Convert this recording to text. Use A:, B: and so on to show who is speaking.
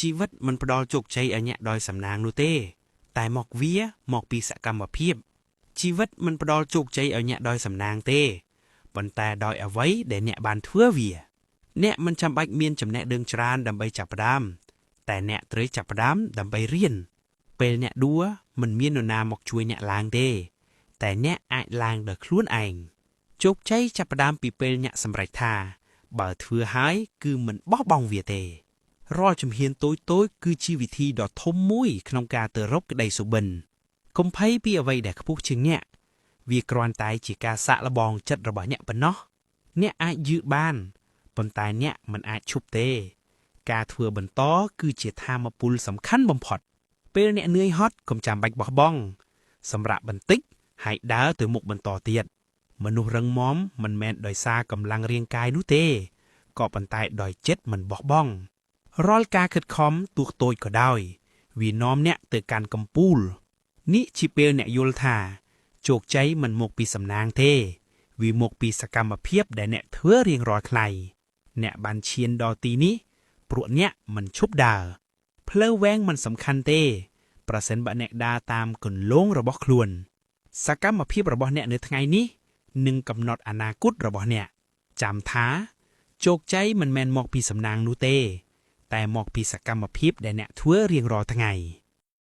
A: ជីវិតមិនផ្ដល់ជោគជ័យឲ្យអ្នកដោយសំណាងនោះទេ តែមកវាមកពីសកម្មភាពជីវិតមិនផ្ដល់ជោគជ័យឲ្យអ្នកដោយសំណាងទេប៉ុន្តែដោយអ្វីដែលអ្នកបានធ្វើវា អ្នកមិនចាំបាច់មានចំណេះដឹងច្រើនដើម្បីចាប់ផ្ដើមតែអ្នកត្រូវចាប់ផ្ដើមដើម្បីរៀនពេលអ្នកដួលមិនមាននរណាមកជួយអ្នកឡើងទេ តែអ្នកអាចឡើងដោយខ្លួនឯងជោគជ័យចាប់ផ្ដើមពីពេលអ្នកសម្រេចថា បើធ្វើហើយគឺមិនបោះបង់វាទេ រាល់ជំហានតូចៗគឺជាវិធីដ៏ធំមួយក្នុងការទៅរកក្តីសុបិនកុំភ័យពីអ្វីដែលខ្ពស់ជាងអ្នកវាគ្រាន់តែជាការសាកល្បងចិត្តរបស់អ្នកប៉ុណ្ណោះអ្នកអាចយឺតបានប៉ុន្តែអ្នកមិនអាចឈប់ទេ ការធ្វើបន្តគឺជាថាមពលសំខាន់បំផុត ពេលអ្នកនឿយហត់កុំចាំបាច់បោះបង់សម្រាកបន្តិចហើយដើរទៅមុខបន្តទៀតមនុស្សរឹងមាំមិនមែនដោយសារកម្លាំងរាងកាយនោះទេក៏ប៉ុន្តែដោយចិត្តមិនបោះបង់រាល់ការខិតខំទោះតូចក៏ដោយ វានាំអ្នកទៅកាន់កំពូល នេះជាពេលអ្នកយល់ថាជោគជ័យមិនមកពីសំណាងទេ វាមកពីសកម្មភាពដែលអ្នកធ្វើរៀងរាល់ថ្ងៃអ្នកបានឈានដល់ទីនេះព្រោះអ្នកមិនឈប់ដើរផ្លូវវែងមិនសំខាន់ទេ ប្រសិនបើអ្នកដើរតាមគន្លងរបស់ខ្លួន សកម្មភាពរបស់អ្នកនៅថ្ងៃនេះនឹងកំណត់អនាគតរបស់អ្នកចាំថាជោគជ័យមិនមែនមកពីសំណាងនោះទេ តែមកពីសកម្មភាពដែលអ្នកធ្វើរៀងរាល់ថ្ងៃ។